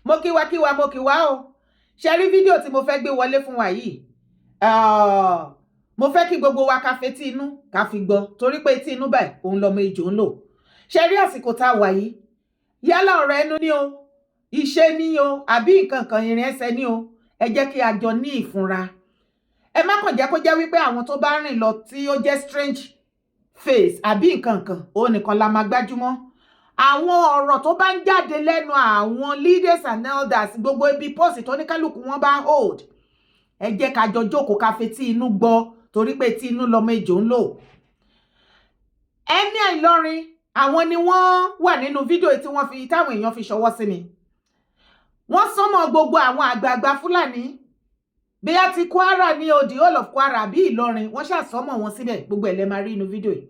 Mo kí wa, kí wa, mo kí wa o. Ṣe rí fídíò tí mo fẹ́ gbé wọlé fún wa yìí? Ah, mo fẹ́ kí gbogbo wa ká fetí inú ká fi gbọ́, torí pé etí inú báyìí òun lọmọ ejò ń lò. Ṣe rí àsìkò tá a wà yìí, yálà ọ̀rọ̀ ẹnu ni o, ìṣe ni o, àbí nǹkan kan ìrìn ẹsẹ̀ ni o, ẹ jẹ́ kí a jọ ní ìfúnra. Ẹ má kàn jẹ́ kó jẹ́ wípé àwọn tó bá rìn lọ tí ó jẹ́ strange face àbí nǹkan kan, òun nìkan la máa gbájúmọ́. Àwọn ọ̀rọ̀ tó bá ń jáde lẹ́nu àwọn leaders and elders, gbogbo ibi post tó ní kálukú wọn bá hold, ẹ jẹ́ ká jọ jókòó, ká fetí inú gbọ́, torí pé etí inú lọmọ ejò ń lò. Emir Ìlọrin, àwọn ni wọ́n wà nínú fídíò tí wọ́n fi táwọn èèyàn fi ṣọwọ́ sí mi. Wọ́n summon gbogbo àwọn àgbààgbà Fúlàní, bíyá ti Kwara ní o, the whole of Kwara àbí Ìlọrin, wọ́n ṣà summon wọn síbẹ̀. Gbogbo ẹ̀ lẹ́ máa rí inú fídíò yìí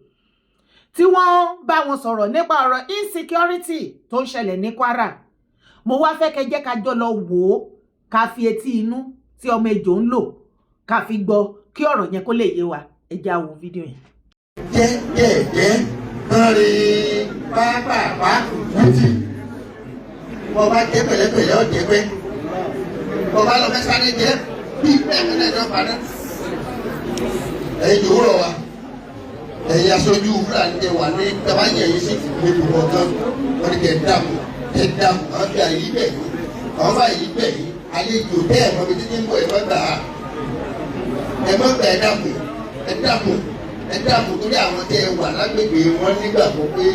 tí wọ́n bá wọn sọ̀rọ̀ nípa ọ̀rọ̀ insecurity tó ń ṣẹlẹ̀ ní Kwara. Mo wá fẹ́ kẹ́ jẹ́ ká jọ lọ wò ó, ká fi etí inú tí ọmọ ejò ń lò ká fi gbọ́, kí ọ̀rọ̀ yẹn kó lè yé wa. Ẹ já wo fídíò yẹn. Jẹ́jẹ́jẹ́ kánrin pápápá wútì, bọ́ bá jẹ́ pẹ̀lẹ́pẹ̀lẹ́, ọ̀jẹ̀ pẹ́. Bọ́ bá lọ fẹ́ sáré jẹ́ bí ẹ̀mí náà padà. Ẹ̀yin jòwúrọ̀ wa, ẹ̀yin aṣojú Fúlàní tẹ wà ní tabayẹ̀ yìí sí ìlú kọ̀ọ̀kan, wọ́n ní kẹ́ dàpọ̀, ẹ̀ dàpọ̀. Àwọn bí àyè bẹ̀ yìí, àwọn bá yìí bẹ̀ yìí, àlejò tẹ́ ẹ̀ mọ́ bí títí ń bọ̀, ẹ̀ má gbà á, ẹ̀ má gbà. Ẹ̀ dàpọ̀, ẹ̀ dàpọ̀, ẹ̀ dàpọ̀, torí àwọn tẹ́ ẹ wà lágbègbè wọn nígbàgbọ́ pé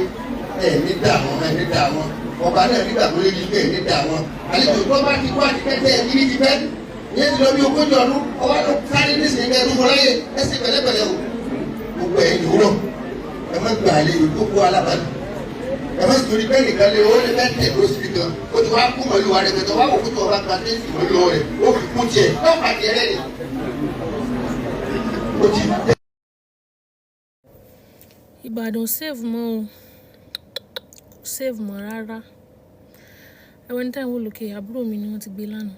ẹ̀ ní dà wọn, ẹ̀ ní dà wọn. Ọba náà nígbàgbọ́ lórí pé ẹ̀ ní dà wọn. Àlejò tó bá ti wá ti pẹ́ tẹ́ ẹ kiri ti pẹ́, ìyẹn ti lọ bí 40 ọdún, ọba ló sáré nísìnyí kẹ́ ẹ tó fọláyé. Ẹ sì pẹ̀lẹ́pẹ̀lẹ́ o. Gbogbo ẹ̀ yòórọ̀, ẹ má gba àlejò tó kó alábàádùn. Ẹ má sì torí bẹ́ẹ̀ nìkan lé ó lè fẹ́ tẹ̀ ló síbi kan, ó ti wá kú mọ̀lú wa rẹpẹtẹ, wá wò kó tó ọba gba tẹ́sí mọ̀lú rẹ̀, ó fi kún tiẹ̀ náà pàtẹ́ rẹ̀ ni ó ti tẹ́. Ìbàdàn safe mọ́ o, kò safe mọ́ rárá. Ẹwọ ẹni tí ẹ̀ ń wò lókè, àbúrò mi ni wọ́n ti gbé lánàá.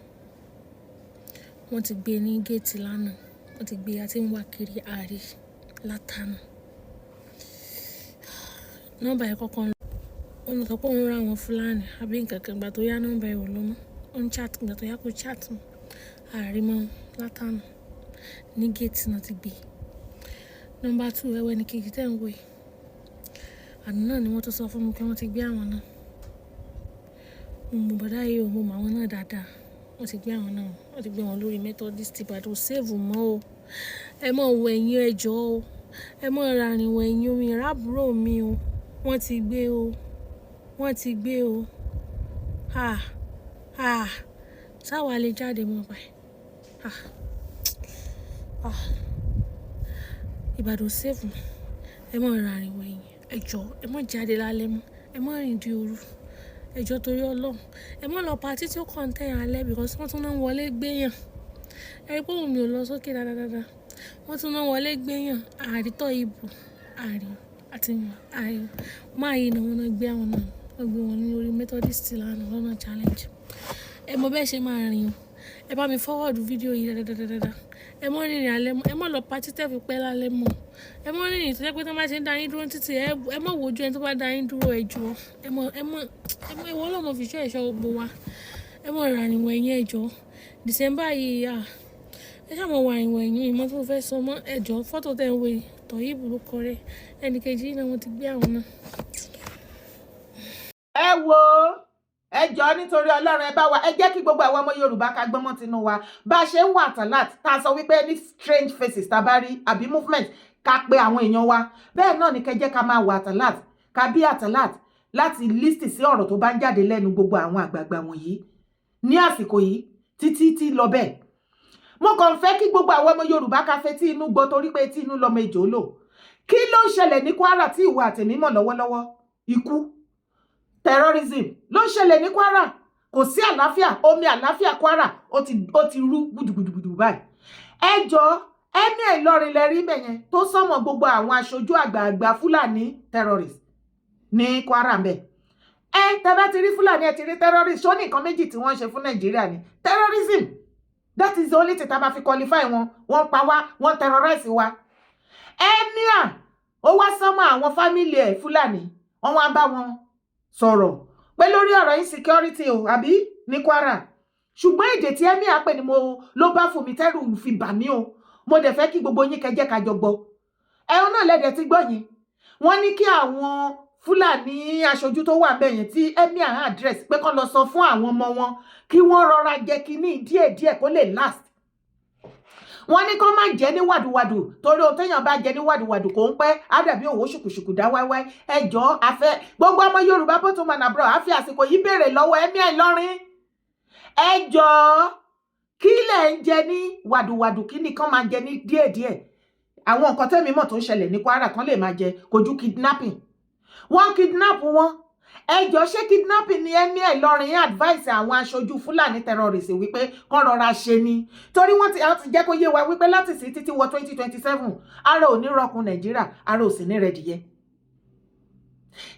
Wọ́n ti gbé ní géètì lánàá. Wọ́n ti gbé, a ti ń wá kiri ààrí látàná. Nọ́mbà ẹ̀ kọ́kọ́ ń lọ. Ó ní sọ pé òun rán àwọn Fúlàní àbí nǹkan kan, ìgbà tó yá nọ́mbà ẹ̀ ò lọ mọ́. Ó ń chat, ìgbà tó yá kó chat mọ́. Ààrí mọ́ látàná. Ní géètì náà ti gbé. Number two, ẹwọ ẹni kejì tí ẹ̀ ń wò yìí. Àná náà ni wọ́n tó sọ fún mi pé wọ́n ti gbé àwọn náà. Mo mọ̀ bọ̀dá yìí o, mo mọ àwọn náà dáadáa. Wọ́n ti gbé àwọn náà, wọ́n ti gbé wọn lórí Methodist. Ìbàdàn ò safe mọ́ o. Ẹ má wo ẹ̀yìn, ẹ jọ̀ọ́ o. Ẹ má ra rìn wọ ẹ̀yìn omi ìrábùrò mi o. Wọ́n ti gbé o. Wọ́n ti gbé o. Ah! Ah! Ṣá wà lè jáde mọ́ báyìí. Ah! Ah! Ìbàdàn ò safe mọ́. Ẹ má ra rìn wọ ẹ̀yìn. Ẹ jọ̀ọ́, ẹ má jáde lálẹ́ mọ́. Ẹ má rìn di òru. Ẹ jọ̀ọ́, torí Ọlọ́run. Ẹ má lọ party tí ó contain alẹ́, because wọ́n tún náà ń wọlé gbéyàn. Ẹ rí pé òun mi ò lọ sókè dáadáa dáadáa. Wọ́n tún náà wọlé gbéyàn. Ààrí tọ́ ìbò, ààrí àti ààrí. Máa yìí ni wọ́n náà gbé àwọn náà. Wọ́n gbé wọn ní orí Methodist lánàá lọ́nà Challenge. Ẹ mọ bẹ́ẹ̀ ṣe máa rìn o. Ẹ bá mi forward fídíò yìí dáadáa dáadáa. Ẹ má rìnrìn alẹ́ mọ́. Ẹ má lọ party tẹ́ fi pẹ́ lálẹ́ mọ́. Ẹ má rìnrìn tó jẹ́ pé tí wọ́n bá ṣe ń dá yín dúró títì, ẹ má wojú ẹni tó bá dá yín dúró, ẹ jọ̀ọ́. Ẹ má, ẹ má, ẹ má, ìwọ Ọlọ́run fi ṣọ́ ẹ̀ṣọ́ gbogbo wa. Ẹ má ra rìn wọ ẹ̀yìn, ẹ jọ̀ọ́. December yìí, ah, ẹ ṣá máa wà rìn wọ ẹ̀yìn. Ìmọ̀ tí mo fẹ́ sọ mọ́, ẹ jọ̀ọ́, fọ́tò tẹ́ ń wò yìí, Toyib ló kọ rẹ̀. Ẹni kejì yìí náà, wọ́n ti gbé àwọn náà. Ẹ wo, ẹ jọ̀ọ́, nítorí Ọlọ́run, ẹ bá wa, ẹ jẹ́ kí gbogbo àwọn ọmọ Yorùbá ká gbọ́mọ́ tinú wa. Bá a ṣe ń wà alert, tá a sọ wípé ní strange faces tá a bá rí àbí movement, ká pe àwọn èèyàn wa, bẹ́ẹ̀ náà ni kẹ́ jẹ́ ká máa wà alert, ká be alert láti listen sí ọ̀rọ̀ tó bá ń jáde lẹ́nu gbogbo àwọn àgbààgbà wọ̀nyí ní àsìkò yìí títí tí lọ bẹ́ẹ̀. Mo kàn fẹ́ kí gbogbo àwọn ọmọ Yorùbá ká fetí inú gbọ́, torí pé etí inú lọmọ ejò lò. Kí ló ń ṣẹlẹ̀ ní Kwara tí ìwọ àtẹ̀mí mọ̀ lọ́wọ́lọ́wọ́? Ikú, terrorism ló ń ṣẹlẹ̀ ní Kwara. Kò sí àlàáfíà. Omi àlàáfíà Kwara ó ti rú gbùdùgbùdùgbùdù báyìí. Ẹ jọ, Emir Ìlọrin lẹ rí mẹyẹn tó summon gbogbo àwọn aṣojú àgbààgbà Fúlàní terrorist ní Kwara mbẹ. Ẹ tẹ bá ti rí Fúlàní, ẹ ti rí terrorist. Ṣó ní nǹkan méjì tí wọ́n ń ṣe fún Nàìjíríà ni terrorism. That is the only thing tá a bá fi qualify wọn. Wọ́n pa wá, wọ́n terrorize wa. Emir ó wá summon àwọn family ẹ̀ Fúlàní, wọ́n wá bá wọn sọ̀rọ̀ pé lórí ọ̀rọ̀ insecurity o, àbí ní Kwara. Ṣùgbọ́n èdè tí emir pè ní mo ló bá fún mi tẹ́rù fi bà mí o. Mo dẹ̀ fẹ́ kí gbogbo yín kẹjẹ́ ká jọ gbọ́. Ẹ̀hún náà lẹ́dẹ̀ tí gbọ́ yẹn. Wọ́n ní kí àwọn Fúlàní aṣojú tó wà bẹ́ẹ̀ yẹn tí emir address pé kán lọ sọ fún àwọn ọmọ wọn kí wọ́n rọra jẹ kínní díẹ̀díẹ̀ kó lè last. Wọ́n ní kó má jẹ́ ní wàdùwàdù, torí ohun téèyàn bá jẹ ní wàdùwàdù kò ń pẹ́, á dàbí òwò ṣùkùṣùkù dá wáíwáí. Ẹjọ́ afẹ́ gbogbo ọmọ Yorùbá bó tó máa nàbúrò àfi àsìkò yìí béèrè lọ́wọ́ emir Ìlọrin, ẹjọ́, kí lẹ̀ ń jẹ ní wàdùwàdù? Kí ni kán máa jẹ ní díẹ̀díẹ̀? Àwọn nǹkan tẹ́mi mọ̀ tó ń ṣẹlẹ̀ ní Kwara kan lè máa jẹ kò ju kidnapping. Wọ́n kidnap wọn. Ẹjọ́, ṣé kidnapping ni emir Ìlọrin advice àwọn aṣojú Fúlàní terrorist wípé kán rọra ṣe ni? Torí wọ́n ti jẹ́ kó yé wa wípé láti sí títí wọ 2027, ara ò ní rọkùn Nàìjíríà, ara ò sì ní rẹ̀dìyẹ.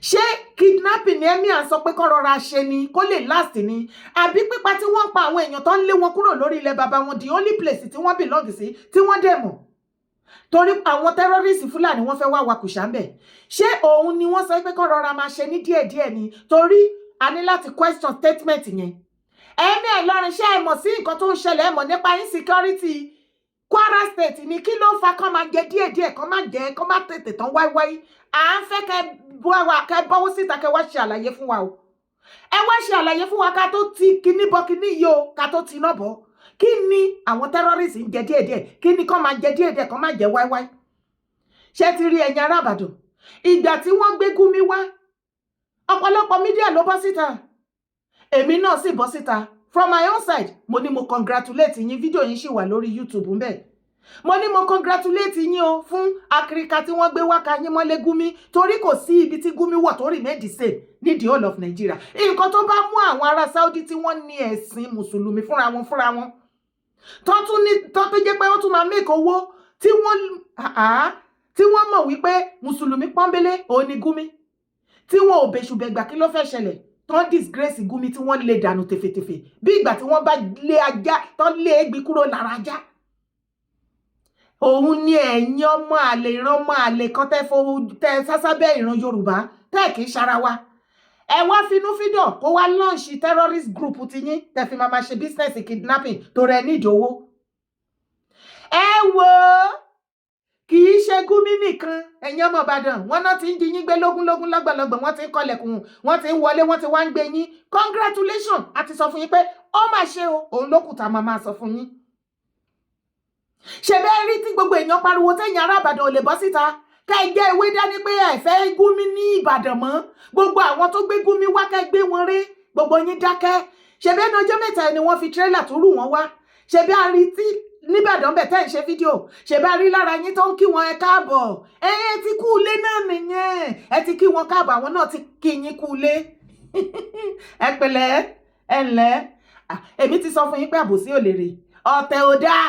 Ṣé kidnapping ni emir sọ pé kán rọra ṣe ni kó lè last ni, àbí pípa tí wọ́n ń pa àwọn èèyàn tó ń lé wọn kúrò lórí ilẹ̀ bàbá wọn, the only place tí wọ́n belong sí, tí wọ́n dẹ̀ mọ̀, torí àwọn terrorist Fúlàní wọ́n fẹ́ wá wakùsà ń bẹ̀? Ṣé òun ni wọ́n sọ pé kán rọra máa ṣe ní díẹ̀díẹ̀ ni? Torí a ní láti question statement yẹn. Emir Ìlọrin, ṣé ẹ mọ̀ sí nǹkan tó ń ṣẹlẹ̀? Ẹ mọ̀ nípa insecurity Kwara State ni? Kí ló fa kán máa jẹ díẹ̀díẹ̀, kán máa jẹ, kán máa tètè tán wáíwáí? À ń fẹ́ kẹ́ kẹ́ bọ́wọ́ síta, kẹ́ wá ṣe àlàyé fún wa o. Ẹ wá ṣe àlàyé fún wa ká tó ti kíní bọ́ kíní yìí o, ká tó ti iná bọ́. Kí ni àwọn terrorists ń jẹ díẹ̀díẹ̀? Kí ni kán máa jẹ díẹ̀díẹ̀, kán máa jẹ wáíwáí? Ṣé ti rí, ẹ̀yin ará Ìbàdàn, ìgbà tí wọ́n gbé Gumi wá, ọ̀pọ̀lọpọ̀ media ló bọ́ síta, èmi náà sì bọ́ síta. From my own side, mo ní mo congratulate yín. Fídíò yín sì wà lórí YouTube ńbẹ̀. Mo ní mo congratulate yín o fún akirika tí wọ́n gbé wá ka yín mọ́lé Gumi, torí kò sí ibi tí Gumi wọ̀ tó remain the same ní the whole of Nigeria. Nǹkan tó bá mú àwọn ará Saudi tí wọ́n ní ẹ̀sìn mùsùlùmí fúnra wọn tó tún ní tó tó jẹ́ pé ó tún máa make owó, tí wọ́n mọ̀ wípé mùsùlùmí pọ́nbélé òun ni Gumi, tí wọn ò bẹ̀ṣùbẹ̀gbà, kí ló fẹ́ ṣẹlẹ̀? Tán disgrace Gumi, tí wọ́n lè dànù tèfètèfè bí ìgbà tí wọ́n bá lé ajá, tán lé egbin kúrò lára ajá. Òun ni ẹ̀yin ọmọ àlè, ìran ọmọ àlè kan tẹ́ sásábẹ́ ìran Yorùbá tẹ́ kì í ṣara wa. Ẹ wá finúfídọ̀ kó wá launch terrorist group ti yín, tẹ́ fi máa ma ṣe business kidnapping tó rẹ nídìí owó. Ẹ wò ó, kì í ṣe Gumi nìkan. Ẹ̀yin ọmọ Ìbàdàn, wọn náà ti ń di yín gbé lógúnlógún, lọ́gbọ̀nlọ́gbọ̀n. Wọ́n ti ń kọlẹ̀kùn, wọ́n ti ń wọlé, wọ́n ti wá ń gbé yín. Congratulation! A ti sọ fún yín pé ó mà ṣe o. Òun ló kù tá a máa máa sọ fún yín. Ṣe bẹ́ẹ̀ rí tí gbogbo èèyàn pariwo, tẹ̀yìn ará Ìbàdàn ò lè bọ́ síta, kẹ́ ẹ jẹ́ ewé dání pé ẹ fẹ́ Gumi ní Ìbàdàn mọ́. Gbogbo àwọn tó gbé Gumi wá, kẹ́ gbé wọn rí, gbogbo yín dákẹ́. Ṣe bẹ́ẹ̀ ní ọjọ́ mẹ́ta ni wọ́n fi tírélà tó rù wọ́n wá? Ṣe bí a rí tí nìbàdàn bẹ̀ tẹ́ ń ṣe fídíò? Ṣe bá rí lára yín tó ń kí wọn ẹ káàbọ̀? Ẹ ti kú ilé náà nìyẹn. Ẹ ti kí wọn káàbọ̀, àwọn náà ti kí yín kú ilé. Ẹ pẹ̀lẹ́, ẹ ǹlẹ́. Èmi ti sọ fún yín pé àbòsí ò lè rè, ọ̀tẹ̀ ò dáa.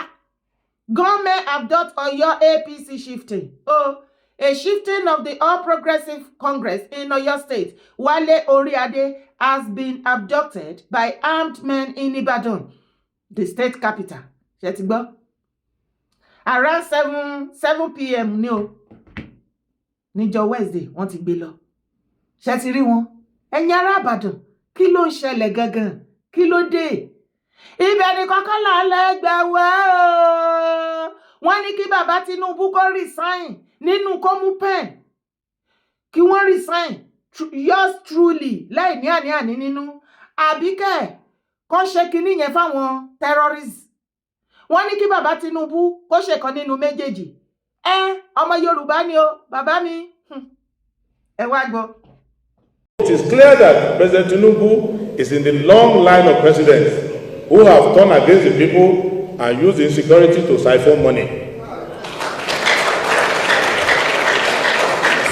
Gunmen abduct Oyo APC chieftain. Oh, a chieftain of the All Progressive Congress in Oyo State, Wale Oriade, has been abducted by armed men in Ibadan, the state capital. Ṣé ti gbọ́? Around 7 p.m. ní o, níjọ́ Wednesday, wọ́n ti gbé lọ. Ṣé ti rí wọn? Ẹ̀yin ará Ìbàdàn, kí ló ń ṣẹlẹ̀ gangan? Kí ló dé? Ibẹ̀ ni kọ́kọ́ là ń lẹ́gbẹ̀ẹ́ wá o. Wọ́n ní kí bàbá Tinubu kó resign nínú kó mú pen, kí wọ́n resign yours truly láì ní àní-àní nínú, àbí kẹ́ kó ṣe kinní yẹn fáwọn terrorists. Wọ́n ní kí bàbá Tinubu kó ṣèkan nínú méjèèjì. Ẹ ọmọ Yorùbá ni o, bàbá mi, ẹ wá gbọ́. It is clear that President Tinubu is in the long line of presidents who have turned against the people and used insecurity to siphon money.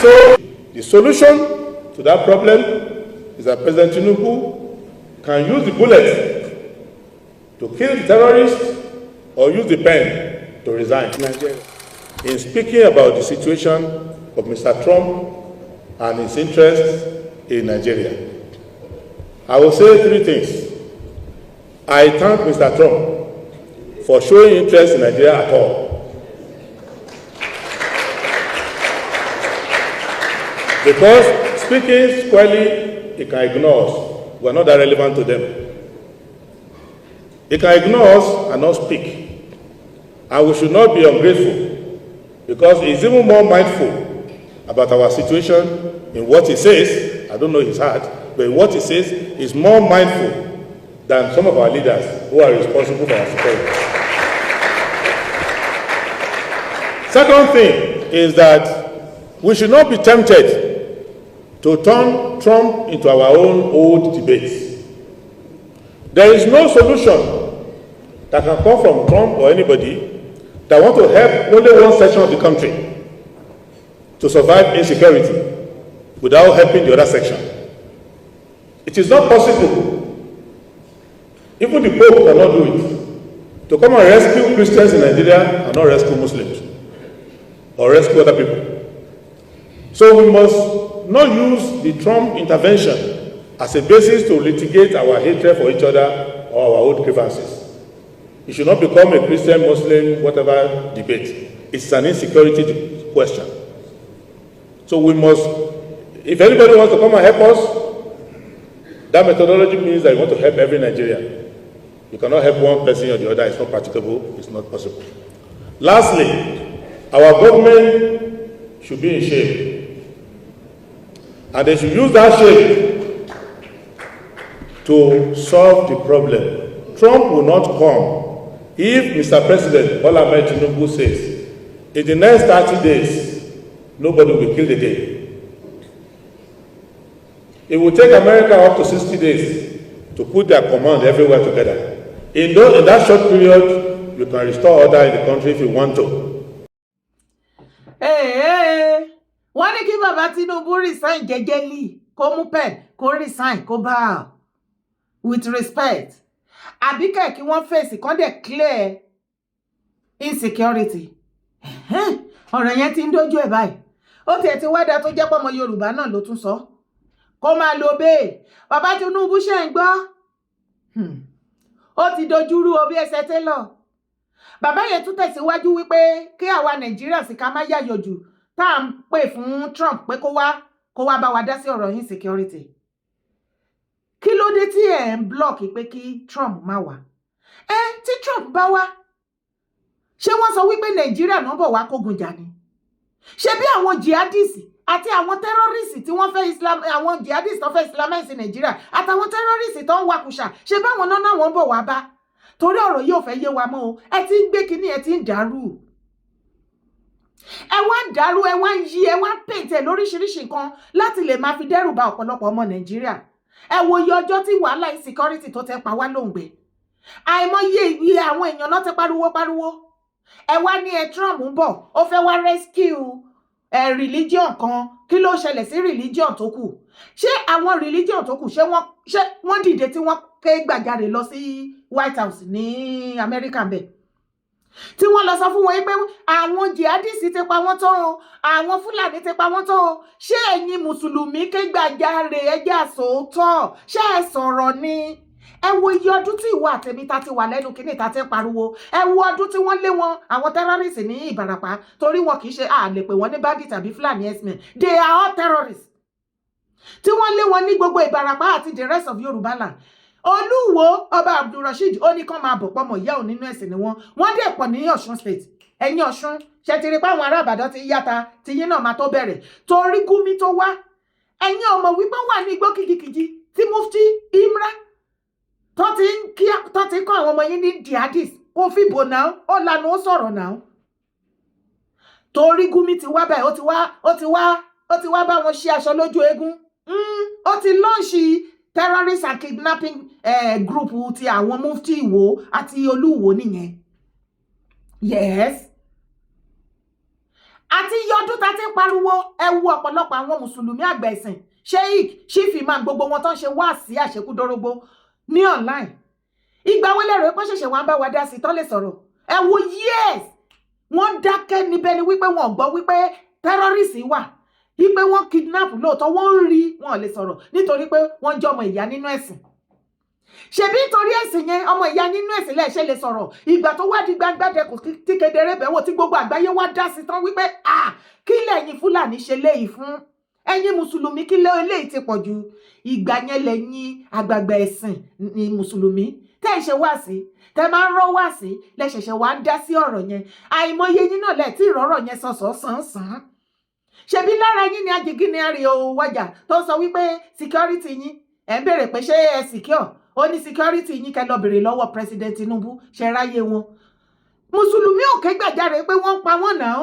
So, the solution to that problem is that President Tinubu can use the bullet to kill the terrorists or use the pen to resign. Nigeria. In speaking about the situation of Mr. Trump and his interests in Nigeria, I will say three things. I thank Mr. Trump for showing interest in Nigeria at all. Because speaking squarely, he can ignore us. We are not that relevant to them. He can ignore us and not speak. And we should not be ungrateful because he's even more mindful about our situation in what he says. I don't know his heart, but in what he says, he's more mindful than some of our leaders who are responsible for our security. Second thing is that we should not be tempted to turn Trump into our own old debates. There is no solution that can come from Trump or anybody that want to help only one section of the country to survive insecurity without helping the other section. It is not possible. Even the Pope cannot do it. To come and rescue Christians in Nigeria and not rescue Muslims or rescue other people. So we must not use the Trump intervention as a basis to litigate our hatred for each other or our old grievances. It should not become a Christian, Muslim, whatever debate. It's an insecurity question. So we must, if anybody wants to come and help us, that methodology means that you want to help every Nigerian. You cannot help one person or the other. It's not practicable. It's not possible. Lastly, our government should be in shape. And they should use that shape to solve the problem. Trump will not come if Mr. President Bola Ahmed Tinubu says, in the next 30 days, nobody will be killed again. It will take America up to 60 days to put their command everywhere together. In that short period, you can restore order in the country if you want to. Ee, wọ́n ní kí bàbá Tinubu resign jẹ́jẹ́lì, kó mú pen, kó resign, kó bow with respect, àbí kẹ̀ kí wọ́n fèsì kán dẹ̀ clear insecurity. Ọ̀rọ̀ yẹn ti ń dójú ẹ̀ báyìí. Ó tiẹ̀ ti wá dáa tó jẹ́ pọ́mọ Yorùbá náà ló tún sọ kó máa lo bẹ́ẹ̀. Bàbá Tinubu, ṣe ń gbọ́? Ó ti dojúrú o bí ẹsẹ̀ télọ̀. Bàbá yẹn tún tẹ̀síwájú wípé kí àwa Nàìjíríà sì ká má yàyọ̀ jù tá à ń pè fún Trump pé kó wá bá wa dá sí ọ̀rọ̀ insecurity. Kí ló dé tí ẹ̀ ń block pé kí Trump má wá? Ẹ tí Trump bá wá, ṣé wọ́n sọ wípé Nàìjíríà náà bọ̀ wá kógun jà ni? Ṣé bí àwọn jihadists àti àwọn terrorists tí wọ́n fẹ́ Islam, àwọn jihadists tó fẹ́ islamize Nàìjíríà àtàwọn terrorists tó ń wakùsà, ṣé báwọn náà náà wọ́n bọ̀ wá bá? Torí ọ̀rọ̀ yóò fẹ́ yé wa mọ́ o. Ẹ ti ń gbé kínní, ẹ ti ń dàrú, ẹ wá ń dàrú, ẹ wá ń yí, ẹ wá ń paint ẹ lóríṣiríṣi nǹkan láti lè máa fi dẹ́rù ba ọ̀pọ̀lọpọ̀ ọmọ Nàìjíríà. Ẹ wo iye ọjọ́ tí wàhálà insecurity tó tẹ pa wá lóǹgbẹ. Àìmọye iye àwọn èèyàn náà ti pariwo pariwo. Ẹ wá ní ẹ Trump ń bọ̀, ó fẹ́ wá rescue ẹ religion kan. Kí ló ṣẹlẹ̀ sí religion tó kù? Ṣé àwọn religion tó kù, ṣé wọ́n dìde tí wọ́n ké gbàjarè lọ sí White House ní Amẹ́ríkà ń bẹ̀, tí wọ́n lọ sọ fún wọn pé àwọn jihadists ti pa wọ́n tán o, àwọn Fúlàní ti pa wọ́n tán o? Ṣé ẹ̀yin mùsùlùmí ké gbàjarè? Ẹ jẹ́ àsòótọ́, ṣé ẹ sọ̀rọ̀ ni? Ẹ wo iye ọdún tí ìwọ àtẹ̀mí ta ti wà lẹ́nu kínní ta ti ń pariwo. Ẹ wo ọdún tí wọ́n lé wọn, àwọn terrorists ní Ìbàràpá, torí wọn kì í ṣe, a lè pè wọ́n ní bandit tàbí Fúlàní herdsmen, they are all terrorists, tí wọ́n lé wọn ní gbogbo Ìbàràpá àti the rest of Yorùbá land. Olúwo Ọba Abdulrasheed ó ní kán máa bọ̀, pọ́mọ ìyá òun nínú ẹ̀sìn ni wọ́n. Wọ́n dẹ̀ pọ̀ ní Ọ̀ṣun State. Ẹ̀yin Ọ̀ṣun, ṣe ti rí pé àwọn ará Ìbàdàn ti yáta, tí yín náà máa tó bẹ̀rẹ̀, torí Gúmi tó wá, ẹ̀yin ọmọ wípé wà ní igbó kìjikìji tí Mufti Imra tó ti ń kọ́ àwọn ọmọ yín ní jihadis. Kó fìbò náà, ó lanu, ó sọ̀rọ̀ náà, torí Gúmi ti wá báyìí, ó ti wá bá wọn ṣí aṣọ lójú eégún. Ó ti launch terrorist and kidnapping group ti àwọn Mufti Ìwó àti Olúwo nìyẹn. Yes, àti iye ọdún tá ti ń pariwo. Ẹ wo ọ̀pọ̀lọpọ̀ àwọn mùsùlùmí, àgbà ẹ̀sìn, sheik, chief imam, gbogbo wọn tó ń ṣe wáàsí àṣekúdórógbó ní online. Ìgbà wo lẹ́rọ pé ṣẹ̀ṣẹ̀ wá ń bá wa dá sí tán lè sọ̀rọ̀? Ẹ wo years wọ́n dákẹ́ níbẹ̀ ni wípé wọn ò gbọ́ wípé terrorist wà, wípé wọ́n kidnap. Lóòótọ́ wọ́n ń rí, wọn ò lè sọ̀rọ̀ nítorí pé wọ́n jẹ́ ọmọ ìyá nínú ẹ̀sìn. Ṣebí nítorí ẹ̀sìn yẹn, ọmọ ìyá nínú ẹ̀sìn lẹ́ẹ̀ṣẹ̀ lè sọ̀rọ̀. Ìgbà tó wá di gbangba dẹkùn tí kedere bẹ̀wò, tí gbogbo àgbáyé wá dá sí tán wípé, ah, kí lẹ̀yin Fúlàní ṣe léyìí fún ẹ̀yin mùsùlùmí? Kí lé eléyìí ti pọ̀ jù? Ìgbà yẹn lẹ́yìn àgbààgbà ẹ̀sìn ní mùsùlùmí tẹ́ Tẹ́ ń ṣe wá sí, tẹ́ máa ń rọ́ wá sí, lẹ ṣẹ̀ṣẹ̀ wá ń dá sí ọ̀rọ̀ yẹn. Àìmọye yín náà lẹ̀ tí ìrọ̀rọ̀ yẹn sọ̀sọ̀ sàn-sàn. Ṣebí lára yín ni Ajigini Arìó wájà tó sọ wípé security yín, ẹ̀ ń béèrè pé ṣé ẹ secure. Ó ní security yín, kẹ́ lọ béèrè lọ́wọ́ President Tinubu. Ṣe ráyé wọn? Mùsùlùmí ò ké gbàjarè pé wọ́n ń pa wọ́n náà.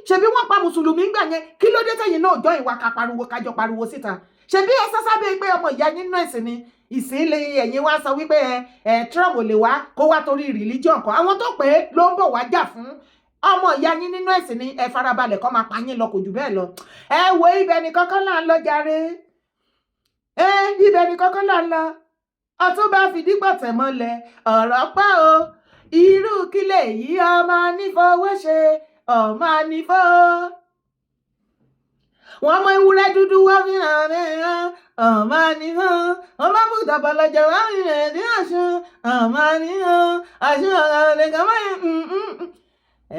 Ṣebí wọ́n pa mùsùlùmí gbà yẹn. Kí ló dé tẹ̀yìn náà jọ ìwà ká pariwo, kájọ pariwo síta? Ṣebí ẹ sásábẹ́ pé ọmọ ìyá yín náà sì ni ìsínlẹ̀. Ẹ̀yin wá sọ wípé ẹ ẹ Trump ò lè wá kó wá torí religion kan. Àwọn tó pé ló ń bọ̀ wá jà fún ọmọ ìyá yín nínú ẹ̀sìn ni. Ẹ farabalẹ̀ kọ́ máa pa yín lọ, kò jù bẹ́ẹ̀ lọ. Ẹ wo, ibẹ̀ ni kọ́kọ́ là ń lọ jàre. Ẹ ibẹ̀ ni kọ́kọ́ là ń lọ. Ọ̀túnba fìdígbọ̀tẹ̀ mọ́lẹ̀ ọ̀rọ̀ pọ̀ o. Irú kílẹ̀ yìí, ọmọ nífọwọ́ ṣe, ọmọ nífọ́ wọ́n mọ ewúrẹ́ dúdú wọ́n fi hàn mẹ́ràn, ọmọ nífọ́ wọ́n bá bùtà bọ̀lọ̀jọ̀ wọ́n fi hàn ní Ọ̀ṣun, ọmọ nífọ́ Ọ̀ṣun ọ̀rọ̀ nìkan mọ́.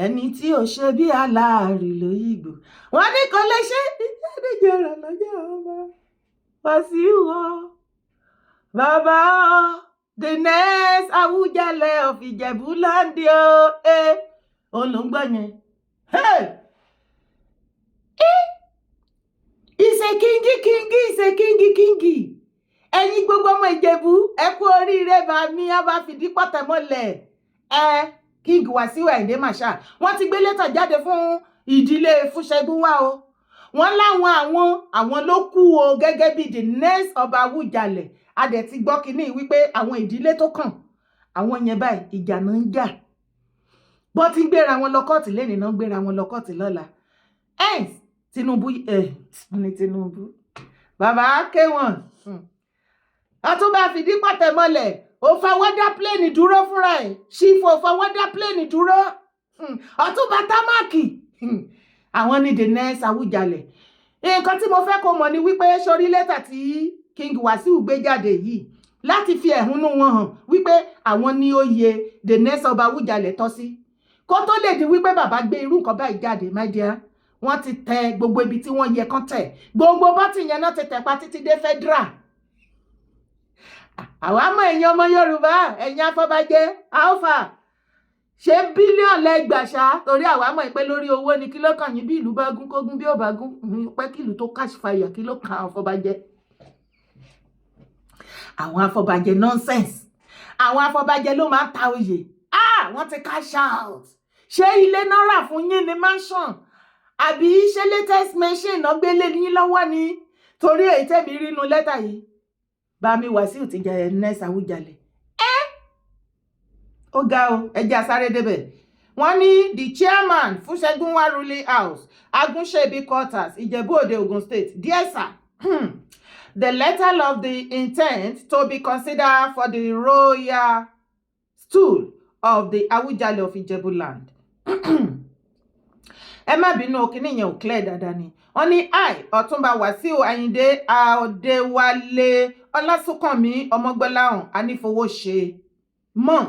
Ẹni tí ò ṣe bí aláàrí lóyìnbó wọ́n ní kò lè ṣe ìjẹ́díjẹrẹ lọ́jọ́ ọba Wàsíù o, bàbá o, the next Awùjalẹ̀ of Ìjẹ̀bú-Land o. Ẹ òun ló ń gbọ́ yẹn. Hey! Ìṣe king king, ìṣe king king. Ẹ̀yin gbogbo ọmọ Ìjẹ̀bú, ẹ kú oríire. Bá mi á bá fìdí pọ̀tẹ́ mọ́lẹ̀ ẹ, King Wasiu Ayinde Marshal, wọ́n ti gbé lẹ́tà jáde fún ìdílé Fúṣẹ́gun o. Wọ́n láwọn àwọn ló kú o gẹ́gẹ́ bí the next ọba Awùjalẹ̀. A dẹ̀ ti gbọ́ kínní wípé àwọn ìdílé tó kàn àwọn yẹn báyìí, ìjà náà ń jà. Bó ti ń gbéra wọn lọ kóòtù lẹ́nìí náà ń gbéra wọn lọ kóòtù lọ́la. Hence Tinubu ẹ ní Tinubu bàbá kéwọn Ọ̀túnba fìdí pàtẹ mọ́lẹ̀. Ó fọwọ́ dá plane dúró fúnra ẹ̀ ṣífò, fọwọ́ dá plane dúró. Ọ̀túnba támákì, àwọn ní the next Awùjalẹ̀. Nǹkan tí mo fẹ́ kó mọ̀ ni wípé sórí lẹ́tà tí King Wasiu gbé jáde yìí láti fi ẹ̀hónú wọn hàn wípé àwọn ní oyè the next ọba Awùjalẹ̀ tọ́ sí, kó tó lè di wípé bàbá gbé irú nǹkan báyìí jáde, my dear, wọ́n ti tẹ gbogbo ibi tí wọ́n yẹ kán tẹ̀, gbogbo button yẹn náà ti tẹ̀ pa títí dé federal. Àwa mọ̀, ẹ̀yin ọmọ Yorùbá, ẹ̀yin afọbajẹ, alpha ṣé billion lẹ́gbàṣá, torí àwa mọ̀ pé lórí owó ni. Kí ló kàn yín bí ìlú bá gún kógún, bí ó bá gún pẹ́ kí ìlú tó catch fire? Kí ló kàn afọbajẹ? Àwọn afọbajẹ nonsense, àwọn afọbajẹ ló máa ń ta oyè. Ah, wọ́n ti cash out. Ṣé ilé náà rà fún yín ní mansion, àbí ṣé latest machine náà gbélé yín lọ́wọ́ ni? Torí èyí tẹ̀mí rínú lẹ́tà yìí, Bámi Wàsíù ti jẹ next Awùjalẹ̀. Ẹ́ ó ga o. Ẹ jẹ́ a sáré débẹ̀. Wọ́n ní the chairman, Fúṣẹ́gunwá ruling house, Agunṣebi quarters, Ìjẹ̀bú Òde, Ogun State. Dear sir, the letter of the intent to be considered for the royal stool of the Awùjalẹ̀ of Ìjẹ̀bú land. Ẹ má bínú, kíní yẹn ò clear dáadáa ni. Wọ́n ní I, Ọ̀túnba Wàsíù Àyìndé Adéwálé Ọlásùnkànmí Ọmọgbọ́láhàn Anífowóṣe mọ̀,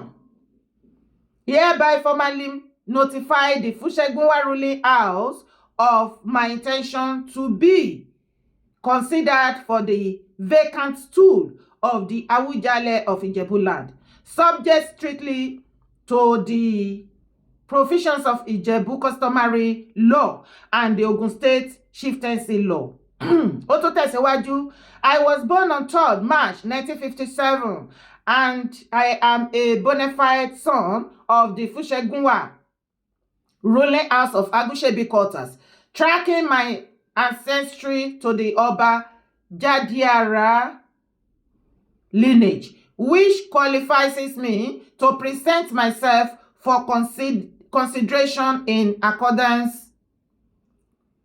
hereby formally notify the Fusengbuwa ruling house of my intention to be considered for the vacant stool of the Awujale of Ijebu-land, subject strictly to the provisions of Ijebu customary law and the Ogun State chieftaincy law. Ó tún tẹ̀síwájú. I was born on 3rd March 1957 and I am a bona fide son of the Fusengbuwa ruling house of Agunsebi quarters, tracking my ancestry to the Oba Jadiara lineage, which qualifies me to present myself for consideration in accordance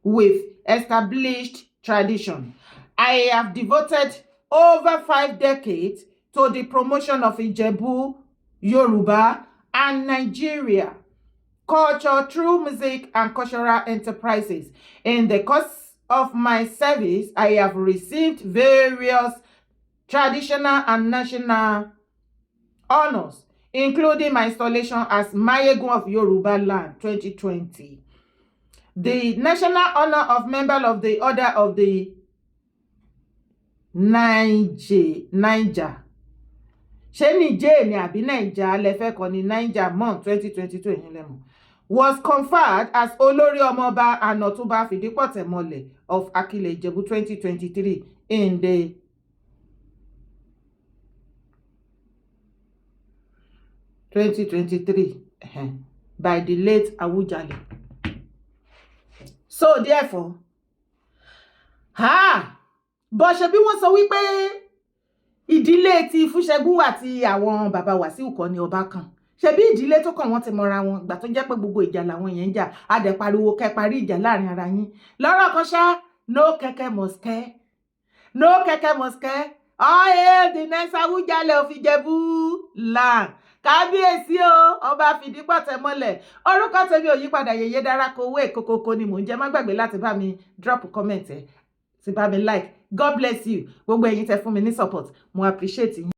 with established tradition. I have devoted over 5 decades to the promotion of Ijebu, Yoruba, and Nigeria culture through music and cultural enterprises. In the course of my service, I have received various traditional and national honors, including my installation as Mayegun of Yoruba Land 2020, the national honor of member of the Order of the Niger. Ṣé Niger ni àbí Naija lẹ́fẹ́ kan ní Niger mọ́ 2022 ẹ̀yìn lẹ́mọ̀, was conferred as Olórí Ọmọọba and Ọ̀túnba Fìdípọ̀tẹ̀mọlẹ̀ of Akilẹ̀ Ìjẹ̀bú 2023 in the 2023 by the late Awujale. So therefore, ha, bó ṣe bí wọ́n sọ wípé ìdílé ti Fúṣẹ̀gùn àti àwọn bàbá Wàsíù kọ́ ni ọba kan, ṣebí ìdílé tó kàn wọ́n ti mọra wọn. Ìgbà tó jẹ́ pé gbogbo ìjà làwọn yẹn ń jà, á dẹ̀ pariwo kẹ́ parí ìjà láàrin ara yín. Lọ́rọ̀ kan ṣá, no kẹ̀kẹ́ mọ̀skẹ́, no kẹ̀kẹ́ mọ̀skẹ́. All hail the next Awùjalẹ̀ of Ìjẹ̀bú land. Kábíyèsí o, ọba Fìdípọ̀tẹ̀ mọ́lẹ̀. Orúkọ tèmi ò yípadà, yèyé dára kowó èkókókó ni mò ń jẹ́. Má gbàgbé láti bá mi drop comment ẹ̀, ti bá mi like. God bless you, gbogbo ẹ̀yin tẹ́ fún mi ní support, mo appreciate yín.